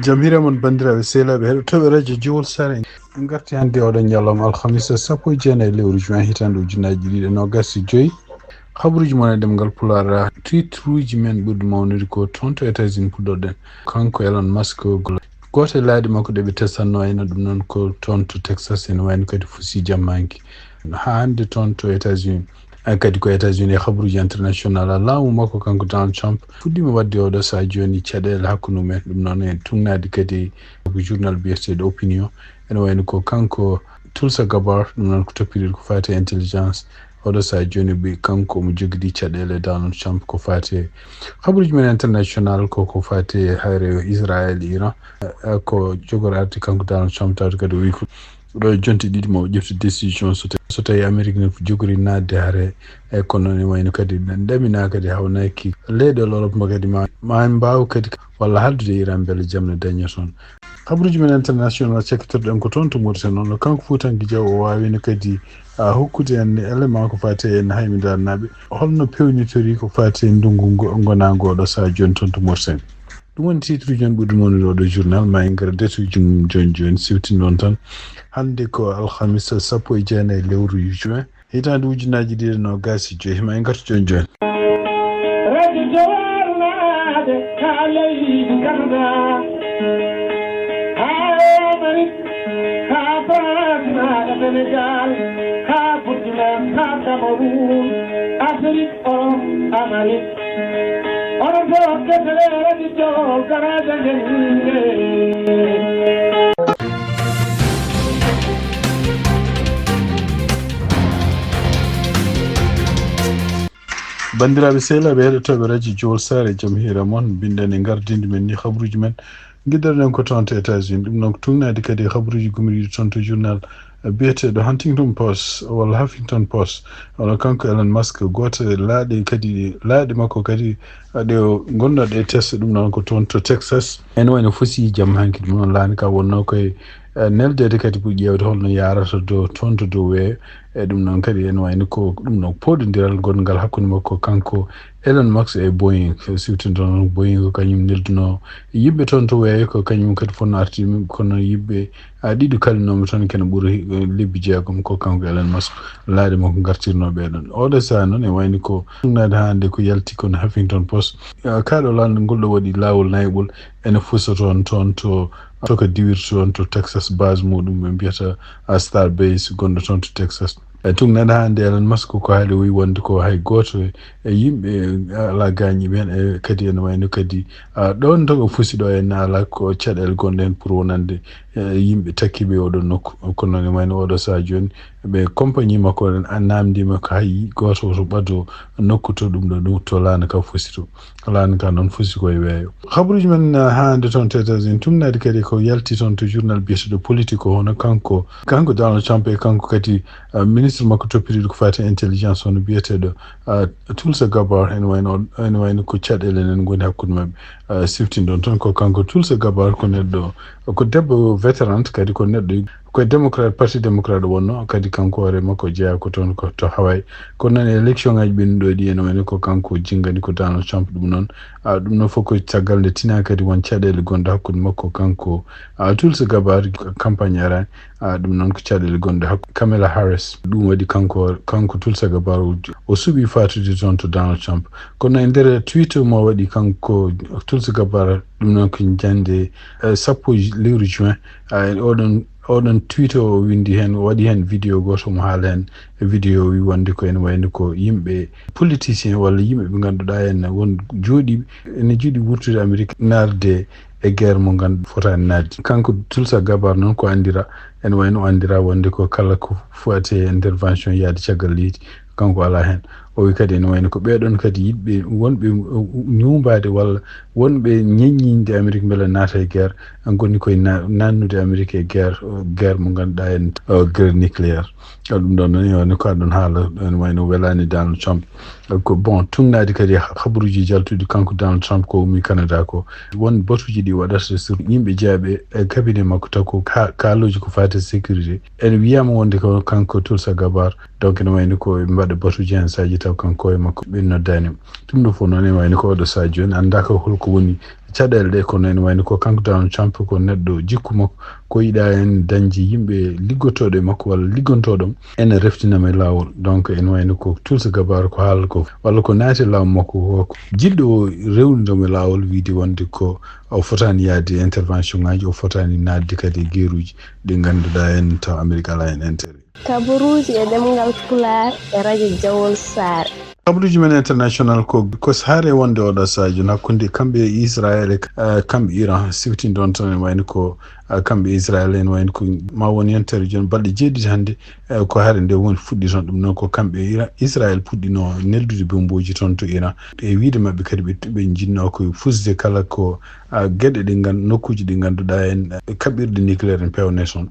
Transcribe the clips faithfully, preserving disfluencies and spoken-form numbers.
Jam hiira mon, banndiraaɓe sehlaaɓe heɗotooɓe radio Jowol Sare. En ngarti hannde oɗo ñalawma alhamisa sappo e jeenayi lewru juin hitaande ujunnaji ɗiɗi e noogas e joyi. Habaruuji mon e ɗemngal Pulaar, titruuji men ɓurɗi mawnude ko toon to États-Unis puɗɗoɗen. Kanko Elon Musk, gooto e laaɗe makko ɗe ɓe tesatnoo, ena ɗum noon ko toon to Texas, ene wayno kadi fusii jamma hanki. Haa hannde toon to États-Unis, eh, kadi ko États-Unis e habaruuji international, laamu makko kanko Donald Trump fuɗɗiima waɗde oɗo sahaa jooni caɗeele hakkunde mumen. Ɗum noon en tugnaade kadi ko journal biyeteeɗo Opinion, ene wayno ko kanko Tulsa Gabbard, ɗum noon ko toppitiiɗo ko faati e intelligence. Oɗo sahaa jooni ɓe kanko omo jogidi caɗeele Donald Trump ko faati e habaruuji men international, ko ko faati e hayre Israël, Iran. Eh, ko jogoraaɗo kanko Donald Trump tawde kadi o wi ko ɗo jonte ɗiɗi mo ƴefti décision so tawi, so tawi Amérique ne jogori naatde hare. E kono ne wayno kadi ɗamina kadi hawnaki leyɗe Europe mo kadi ma, ma en mbaaw kadi walla haldude Iran mbele jam ne daña toon. Habaruuji men international cakkitorɗen ko toon to Mauritanie noon, kanko Fuutanke Jaw o waawino kadi a hokkude en élément ko faati e en haymindaanaaɓe. Holno pewnitori ko faati e ndungu ngo-, ngonango oɗo sahaa jooni toon to Mauritanie? Ɗum woni titre uji men ɓurɗi mawnude oɗo journal, ma en ngar detuuji mum jooni jooni, siwtindon tan. Hannde ko alhamisa sappo e jeenayi lewru juin, hitaande ujunnaji ɗiɗi e noogas e joyi, ma en ngartu jooni jooni. Radio Jowol naade ka leydi Canada, haa Amérique, haa France, haa Sénégal, haa Burkina, haa Cameroun, Afrique, Europe, Amérique. Onon fof kettale radio Jowol, garaaji men. Banndiraaɓe sehlaaɓe heɗotooɓe radio Jowol Sare, jam hiira mon. Mbiɗen e ngardinde men ni habaruuji men. Ngiɗɗen ko toon to États-Unis. Ɗum noon ko tugnaade kadi habaruuji gumriiɗi toon to journal biyeteeɗo Huntington Post walla Huffington Post. Hono kanko Elon Musk, gooto e laaɗe kadi, laaɗe makko kadi, ɗe o ngonnoɗe e test, ɗum noon ko toon to Texas. Ene wayno fusii jamma hanki, ɗum noon laana ka wonnoo koye, eh, neldeede kadi pour ƴeewde holno yaarata dow, toon to dow weeyo. E ɗum noon kadi ene wayno ko ɗum noon pooɗondiral gonngal hakkunde makko kanko Elon Musk e Boeing. Siwtinde noon Boeing ko kañum neldunoo yimɓe toon to weeyo, ko kañum kadi fotnoo artude, kono yimɓe a ɗiɗo kalinooma toon kene ɓuri, eh, lebbi jeegom ko kanko Elon Musk. Laaɗe makko ngartirnoo ɓee ɗoon. Oɗo sahaa noon e wayni ko ɗumnaade hannde ko yalti kono Huffington Post. Eh, kaaɗo lanndo ngol ɗo waɗi laawol nayɓol ene fusa toon, toon to, to ka diwirta toon to Texas base muɗum ɓe mbiyata, ah, Star Base gonɗo toon to Texas. E tugnaade hannde Elon Musk ko haali o wi wonde ko hay gooto e yimɓe, eh, alaa gaañiiɓe heen, e kadi ene wayno kadi, ah, ɗoon to o fusi ɗo en alaa ko caɗeele gonɗe heen pour wonande, eh, yimɓe takkiiɓe e oɗo nokku. Kono noon e wayno oɗo sahaa jooni ɓe compagnie makko o naamndiima ko hay gooto woto ɓado nokku to ɗum ɗo, ɗum to laana ka fusi to. Laana ka noon fusi ko e weeyo. Habaruuji men, ah, haa hannde toon to États-Unis, tumnaade kadi ko yalti toon to journal biyeteeɗo Politico, hono kanko, kanko Donald Trump e kanko kadi, ah, ministre makko toppitiiɗo ko faati e intelligence, hono biyeteeɗo, ah, Tulsa Gabbard, ene wayno, ene wayno ko caɗeele nen ngoni hakkunde maɓɓe. Ah, siftinɗon toon ko kanko Tulsa Gabbard ko neɗɗo, ko debbo vétéran, kadi ko neɗɗo ko e démocrate, parti démocrate wonno, kadi kanko hoore makko jeyaa ko toon ko to Hawaii. Kono noon élection ngaji ɓennuɗo ɗi ene wayno ko kanko jingani ko Donald Trump. Ɗum noon, ah, ɗum noon fof ko caggal nde tina kadi won caɗeele gonɗe hakkunde makko kanko, ah, Tulsi Gabbard, campagne arani, ah, ɗum noon ko caɗeele gonɗe hakkunde Kamala Harris. Ɗum waɗi kanko, kanko Tulsi Gabbard o, o suɓi fatude toon to Donald Trump. Kono e nder tweet mo waɗi kanko Tulsi Gabbard, ɗum noon ko ñande, eh, sappo ju-, lewru juin, ah, e oɗon, oɗon tweet o windi heen, o waɗi heen vidéo gooto mo haala heen, e vidéo o wi wonde ko ene wayno ko yimɓe politicien walla yimɓe ɓe ngannduɗaa en won jooɗi, ene jooɗi wurtude Amérique naatde e guerre mo nganndu fotaani naatde. Kanko Tulsa Gabbard noon ko anndira, ene wayno anndira wonde ko kala ko foti e intervention yaade caggal leydi, kanko alaa heen. O wi kadi ene wayno ko ɓeeɗon kadi yiɗɓe wonɓe ñuumbaade walla wonɓe ñeññinde Amérique mbele naata e guerre, ngoni koye na-, naatnude Amérique e guerre, guerre mo ngannduɗaa en, o guerre nucléaire. Ɗum ɗoon noon, yo ne ko aɗon haala, ene wayno welaani Donald Trump. Ko bon, tugnaade kadi ha-, habaruuji jaltuɗi kanko Donald Trump ko ummi Canada ko. Won batuuji ɗi waɗata sur yimɓe jeyaɓe e cabinet makko taw ko ka-, kaalooji ko faati e sécurité. Ene wiyaama wonde ko kanko Tulsa Gabbard, donc ene wayno ko ɓe mbaɗa batuuji heen saaji taw kanko e makko ɓe noddaani mo. Ɗum ɗo fof noon ene wayno ko oɗo sahaa jooni anndaa ko holko woni caɗeele ɗe, kono ene wayno ko kanko Donald Trump ko neɗɗo jikku makko, ko yiɗa en dañde yimɓe liggotooɗo e makko walla liggantooɗo ene reftina mo e laawol. Donc ene wayno ko tulsa gabaaro ko haala ko, walla ko naati e laamu makko ko, ko jiɗɗo o rewnude mo e laawol, wiide wonde ko o fotaani yaade intervention ngaji, o fotaani naatde kadi e geeruuji ɗi ngannduɗaa en taw Amerik alaa heen intérêt. Kabaruuji e ɗemngal Pulaar e radio Jawol Saare. Kabaruuji men international ko, ko saare wonde oɗo sahaji hakkunde kamɓe e Israël e, eh, kamɓe Iran, siftinde on tan ene wayno ko, eh, kamɓe e Israël ene wayno ko ma won yontere jooni balɗe jeeɗiɗi hannde, eh, ko hare nde woni fuɗɗi toon. Ɗum noon ko kamɓe e Iran, Israël puɗɗino neldude bombooji toon to Iran. E wiyde maɓɓe kadi ɓe, ɓe njiɗno ko fusde kala ko, ah, geɗe ɗe ngan-, nokkuuji ɗi ngannduɗaa en, eh, kaɓirɗe nucléaire en peewne toon.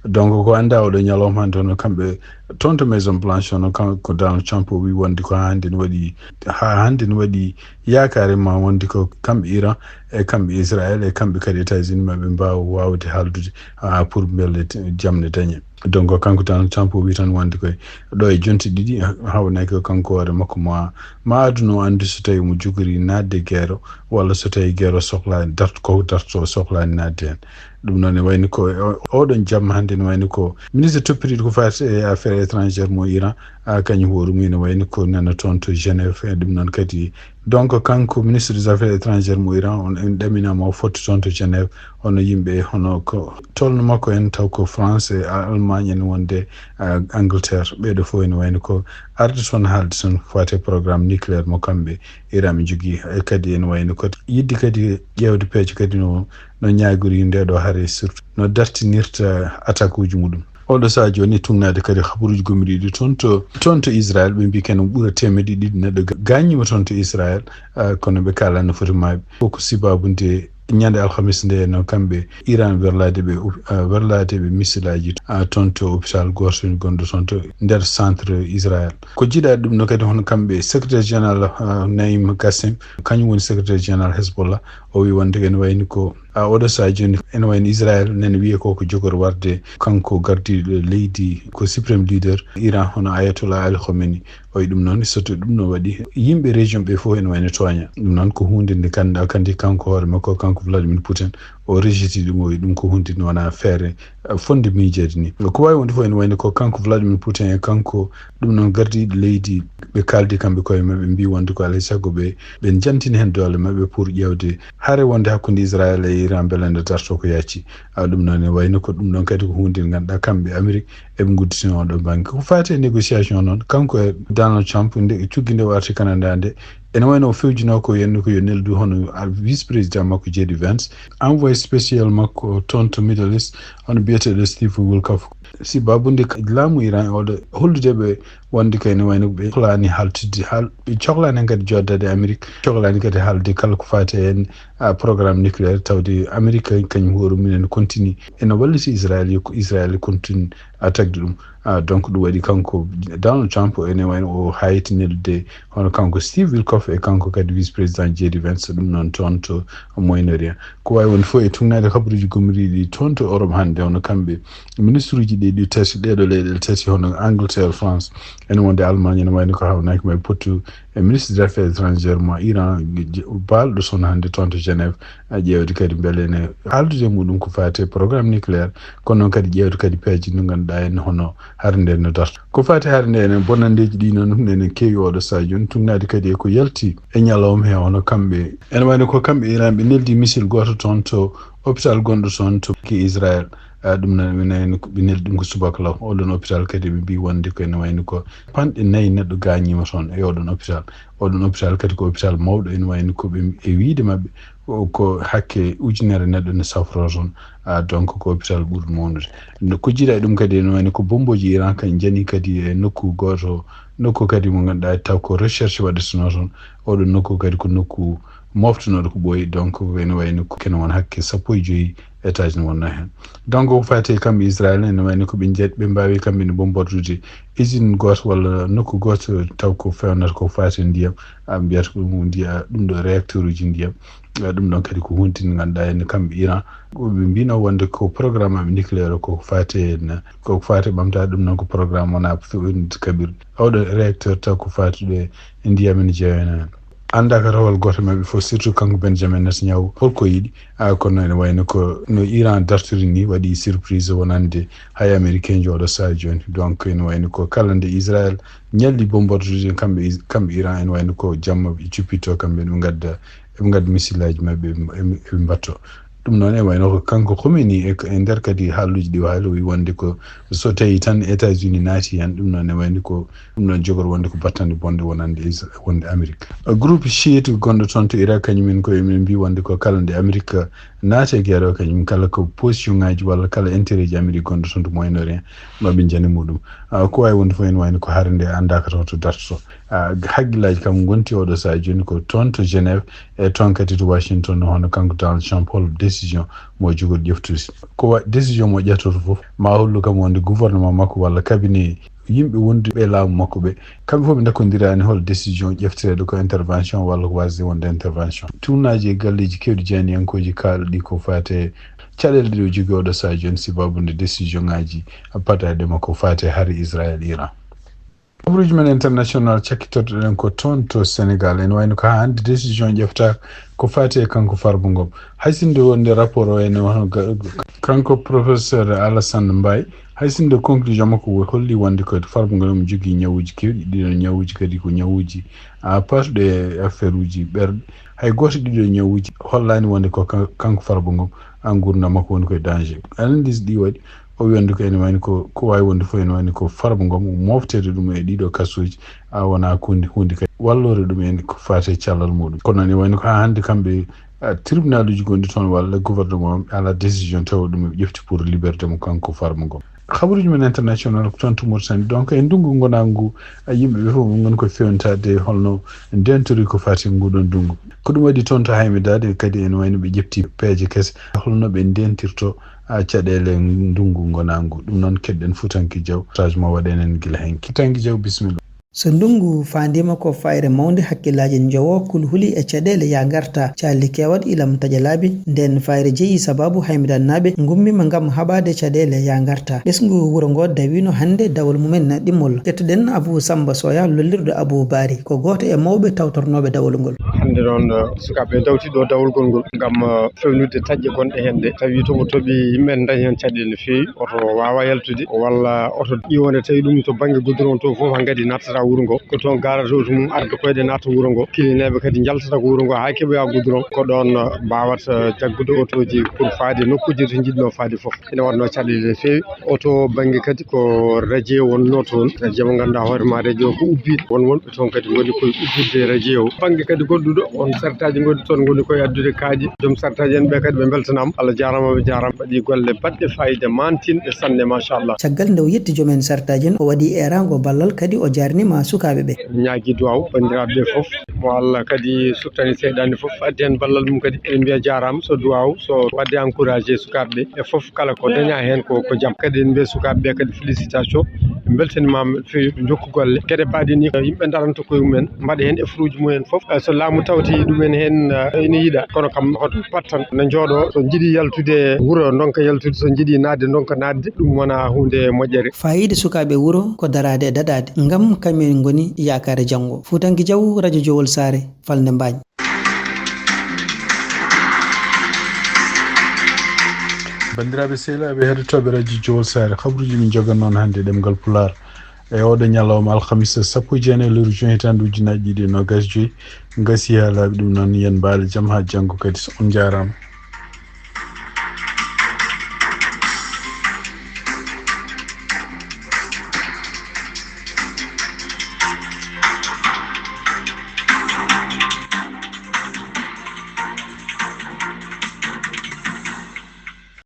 Donc ko annda oɗo ñalawma hannde hono kamɓe toon to Maison Blanche hono kan-, ko Donald Trump o wi wonde ko haa hannde ne waɗi, haa hannde ne waɗi yaakaare ma wonde ko kamɓe Iran e kamɓe Israël e kamɓe kadi États-Unis maɓe mbaawa waawde haaldude, ah, pour mbele te-, jam ne dañe. Donc kanko Donald Trump o wi tan wonde koye ɗo e jonte ɗiɗi ha-, hawnaki ko kanko hoore makko ma, ma aduna o anndu so tawi mo jogori naatde guerre walla so tawi guerre o sohlaani dart-, ko darto o sohlaani naatde heen. Ɗum noon ne wayni ko o-, oɗon jamma hannde ne wayni ko ministre toppitiiɗo ko faati e affaire étrangère mo Iran, a, kañum hoore mum ne wayni ko nana toon to Genève. E ɗum noon kadi, donc kanko ministre des affaires étrangères mo Iran on, en ɗaminama o fotti toon to Genève, hono yimɓe, hono ko tolno makko en taw ko France e Allemagne en wonde, a, Angleterre. Ɓeeɗo fof ene wayni ko arde toon haalde toon faate programme nucléaire mo kamɓe Iran ɓe njogii. E kadi ene wayni ko yiɗde kadi ƴeewde peeje kadi no, no ñaagori nde ɗo hare surtout no dartinirta attaque uji muɗum. Oɗo saha jooni tugnaade kadi habaruuji gomɗiiɗi toon to, toon to Israël, ɓe mbii kene ɓura teemedde ɗiɗi neɗɗo ga-, gaañiima toon to Israël, ah, kono ɓe kaalaa no foti maaɓe. Fof ko sibaabu nde ñande alhamis nde no kamɓe Iran werlaade ɓe op-, ah, werlaade ɓe misilaaji, ah, toon to hôpital gooto gonɗo toon to nder centre Israël. Ko jiiɗaa ɗum no kadi hono kamɓe secrétaire général, ah, Naim Qassem, kañum woni secrétaire général Hezbollah, o wi wonde ene wayni ko, a, oɗo saha jooni ene wayno Israël nene wiye ko ko jogori warde kanko gardiiɗo leydi ko suprême leader Iran hono Ayatollah Ali Khamenei. O wi ɗum noon so to ɗum no waɗi yimɓe région ɓe fof ene wayno tooña. Ɗum noon ko huunde nde kannda kandi kanko hoore makko kanko Vladimir Putin o rejeti ɗum, o wi ɗum ko huunde nde wona feere, eh, fonde miijeede ni. Ko waawi wonde fof ene wayno ko kanko Vladimir Putin e kanko ɗum noon gardiiɗo leydi ɓe kaaldi kamɓe koye maɓɓe mbii wonde ko alay sago ɓe ɓe jantini heen doole maɓɓe pour ƴeewde hare wonde hakkunde Israël e Iran mbele nde darto ko yacci. A, ɗum noon ne wayno ko ɗum ɗon kadi ko huunde nde ngannduɗaa kamɓe Amérique eɓe ngudditino oɗo bannge. Ko faati e négociation noon, kanko e Donald Trump nde cuggi nde o arti Canada nde, ene wayno o fewjinoo ko yenno ko yo neldu hono a, vice président makko J D Vance, envoyé spécial makko toon to Middle East, hono biyeteeɗo Steve Witkoff. Si babude laamu Iran oɗo hollude ɓe wonde kay ne wayno ɓe cohlaani haaltude, haal-, ɓe cohlaani kadi joddade Amérique, cohlaani kadi haalde kala ko faati heen, a, programme nucléaire, tawde Amérique kañ-, kañum hoore mum ene continue ene walliti Israël, yo ko Israël continue a tagde ɗum. A, donc ɗum waɗi kanko Donald Trump ene wayno o hayti neldude hono kanko Steve Witkoff e kanko kadi vice président J D Vance ɗum noon toon to Moyen-Orient. Ko waawi wonde fof e tugnaade habaruuji gomriiɗi toon to Europe hannde, hono kamɓe ministruuji ɗi, ɗi tati, ɗeeɗo leyɗeele tati, hono Angleterre, France, ene wonde Allemagne, ene wayno ko hawnaaki ma e pottu e ministre des affaires étrangères mo Iran, je-, baalɗo toon hannde toon to Genève, a, ƴeewde kadi mbele ene haaldude e muɗum ko faati e programme nucléaire, kono noon kadi ƴeewde kadi peeje ɗe ngannduɗaa en hono hare nde no darta. Ko faati hare nde enen bonnandeeji ɗi noon ɗum enen keewi oɗo saha jooni tugnaade kadi e ko yalti e ñalawma he hono kamɓe. Ene wayno ko kamɓe Iran ɓe neldi missile gooto toon to hôpital gonɗo toon to ki Israël. A, ɗum noon ene wayno ko ɓe neldi ɗum ko subaka law. Oɗon hôpital kadi ɓe mbii wonde ko ene wayno ko panɗe nayi neɗɗo gaañiima toon e oɗon hôpital. Oɗon hôpital kadi ko hôpital mawɗo ene wayno ko ɓe e wiyde maɓɓe ko, ko hakke ujunere neɗɗo ne safroo toon. A, donc ko hôpital ɓurɗo mawnude. No, ko jiiɗa e ɗum kadi ene wayno ko bombooji Iran kan njani kadi e nokku gooto, nokku kadi mo ngannduɗaa taw ko recherche waɗetenoo toon. Oɗo nokku kadi ko nokku moftanooɗo ko ɓooyi, donc ene wayno ko kene won hakke sappo e joyi étage ne wonnoo heen. Donc ko faati e kamɓe Israël ene wayno ko ɓe njet-, ɓe mbaawi kamɓe ne bombardude usine gooto walla nokku gooto taw ko feewnata ko faati e ndiyam, a, mbiyata ko ɗum ndiya-, ɗum ɗo réacteur uji ndiyam. A, ɗum ɗon kadi ko huunde nde ngannduɗaa en kamɓe Iran, ko ɓe mbino wonde ko programme maɓɓe nucléaire o ko faati en, ko faati ɓamtaade ɗum noon ko programme wona feewnitde kaɓirɗe. Oɗo réacteur taw ko faati ɗo e ndiyam ene jeeya heen. annda ka rawal gooto maɓɓe fof, surtout kanko Benjamin Netanyahu, holko yiɗi. A, kono ene wayno ko no Iran dartori ni, waɗi surprise wonande hay Américain jo oɗo saha jooni. Donc ene wayno ko kala nde Israël ñalli bombardé kamɓe Is-, kamɓe Iran, ene wayno ko jamma ɓe cuppito kamɓe, ɓe ngadda, ɓe ngadda missile aji maɓɓe, ɓe, ɓe, ɓe mbatto. Ɗum noon e wayno ko kanko Khomeini e, e nder kadi haaluuji ɗi o haali, o wi wonde ko so tawi tan États-Unis naati heen, ɗum noon e wayno ko ɗum noon jogori wonde ko battane bonde wonande Is-, wonde Amérique. Groupe chiite gonɗo toon to Irak, kañum en ko emin mbi wonde ko kala nde Amérique naati e guerre o, kañum kala ko position ngaji walla kala intérêt ji Amérique gonɗo toon to Moyen-Orient, ma ɓe njani muɗum. Ah, ko wawi wonde fof ene wayno ko hare nde anndaka taw to dartoto. Ah, hakkillaaji kam ngonti oɗo saha jooni ko toon to Genève e toon kadi to Washington, hono kanko Donald Trump hol décision mo jogori ƴeftude. Ko wa-, décision mo ƴettoto fof ma hollu kam wonde gouvernement makko walla cabinet yimɓe wonduɓe e laamu makko ɓe, kamɓe fof ɓe ndakkondirani hol décision ƴefteteɗo ko intervention walla ko wasde wonde intervention. Tuunaji e galleji kewɗi jeyaniyankoji kaalɗi ko fate caɗele ɗe o jogui oɗo saha jooni, sibabude décision ngaji paɗaɗe makko fate hari Israël Iran. Kabaruji men international cakkitotoɗen ko toon to Sénégal, ene wayno ko ha hande décision ƴefta ko fate e kanko Farba Ngom. Hay sinno wonde rapport o ene wano ga-, kanko professeur Alassane Mbaye, hay sinno conclusion makko o holli wonde ko Farba Ngom omo jogui ñawuji kewɗi, ɗiɗon ñawuji kadi ko ñawuji, a, patuɗo e affaire uji ɓerɗe. Hay goto ɗiɗo ñawuji hollani wonde ko kan-, kanko Farba Ngom, a, gurdam makko woni koye danger. Analyse ɗi waɗi, o wi wonde ko ene wayno ko, ko wawi wonde fof ene wayno ko Farba Ngom mofteede ɗum e ɗiɗo kasuji, a, wona ko hunde, hunde kadi wallore ɗum en ko fate callal muɗum. Kono ene wayno ko ha hande kamɓe, a, tribunal uji gonɗi toon walla gouvernement ala décision tawa ɗum ƴefti pour liberté mo kanko Farba Ngom. Habaruji men international ko toon to Mauritanie. Donc e ndungu ngonangu ngu, a, yimɓe ɓe fof ɓe ngoni ko fewnitade holno ndentori ko fati nguɗon ndungu. Ko ɗum waɗi toon to Haymidade kadi ene wayno ɓe ƴefti peeje kese holno ɓe ndentirto, a, caɗele ndungu ngonangu. Ɗum noon keɗɗen Fuutanke Jaw, stage mo waɗen en gila henki. Fuutanke Jaw, bisimilla. So ndungu faandiima ko fayre mawnde hakkillaaji njowo kulhuli e caɗeele ya ngarta, calli keewat ilam taƴa laabi. Nden fayre jeyi sababu Haymidannaaɓe ngummiima ngam haɓaade caɗeele ya ngarta. Ɓesngu wuro ngo dawiino hannde dawol mumen ɗimmol. Ƴettuɗen Abuu Sammba Soya lollirɗo Abuu Baari, ko gooto e mawɓe tawtornooɓe dawol ngol. Hannde noon, eh, sukaaɓe dawti ɗo dawol ngol ngol ngam, eh, fewnude taƴƴe gonɗe heen ɗe. Tawi to o toɓi yimɓe ne dañi heen caɗeele no feewi. Oto waawa yaltude walla oto ƴiwonde tawi ɗum to bannge goudron to fof hankadi nattata wuro ngo. Ko toon garata oto mum arda koyɗe natta wuro ngo. Kilineeɓe kadi njaltata ko wuro ngo haa keɓoya goudron. Ko ɗoon, eh, mbaawata, eh, jaggude otooji pour faade nokkuuji to njiɗnoo faade fof. Ina waɗnoo caɗeele no feewi. Oto bannge kadi ko radio wonnoo toon. Radio mo ngannduɗaa hoore ma radio ko ubbiiɗo. Won wonɓe toon kadi ngoni koye ubbitde radio o. Bannge kadi goɗɗuɗo, won sartaaji ngonɗi toon ngoni koye addude kaaƴe. Joom sartaaji en ɓe kadi ɓe mbeltanaama. Allah jaaraama, ɓe jaaraama. Waɗi golle baɗɗe faayiida, maantinɗe sanne, machallah. Caggal nde o yetti joom en sartaaji en, o waɗi eeraango ballal kadi o jaarniima sukaaɓe ɓe. Ñaagi duwaaw banndiraaɓe ɓe fof. Mo Allah kadi suftani seyɗaani fof, addi heen ballal mum kadi. Eɗen mbiya jaaraama, so duwaaw, so waɗde encouragé sukaaɓe ɓe. E fof kala ko dañaa heen ko, ko jam. Kadi eɗen mbiya sukaaɓe ɓe kadi félicitation. Ɓe mbeltaniima ɓe feewi, ɓe njokku golle. Geɗe baaɗe ni, yimɓe ndaranta koye mumen, mbaɗa heen effortuuji mumen fof. Eh, so laamu tawti ɗumen heen, eh, ene yiɗa, kono kam hoto pattan, na njooɗo, so njiɗi yaltude wuro, ndonka yaltude, so njiɗi naatde, ndonka naatde, ɗum wona huunde moƴƴere. Faayiida sukaaɓe wuro ko daraade e daɗaade, ngam kañum en ngoni yaakaare janngo. Fuutanke Jaw, Radio Jowol Saare, Falnde Mbaañ. Banndiraaɓe sehilaaɓe heɗotooɓe Radio Jowol Saare, habaruuji min njogan noon hannde ɗemngal Pulaar. E oɗo ñalawma alhamisa sappo e jeenayi lewru juin hitaande ujunnaji ɗiɗi e noogas e joyi, gasi haa laaɓi. Ɗum noon yen mbaale jam haa janngo kadi, so on njaaraama.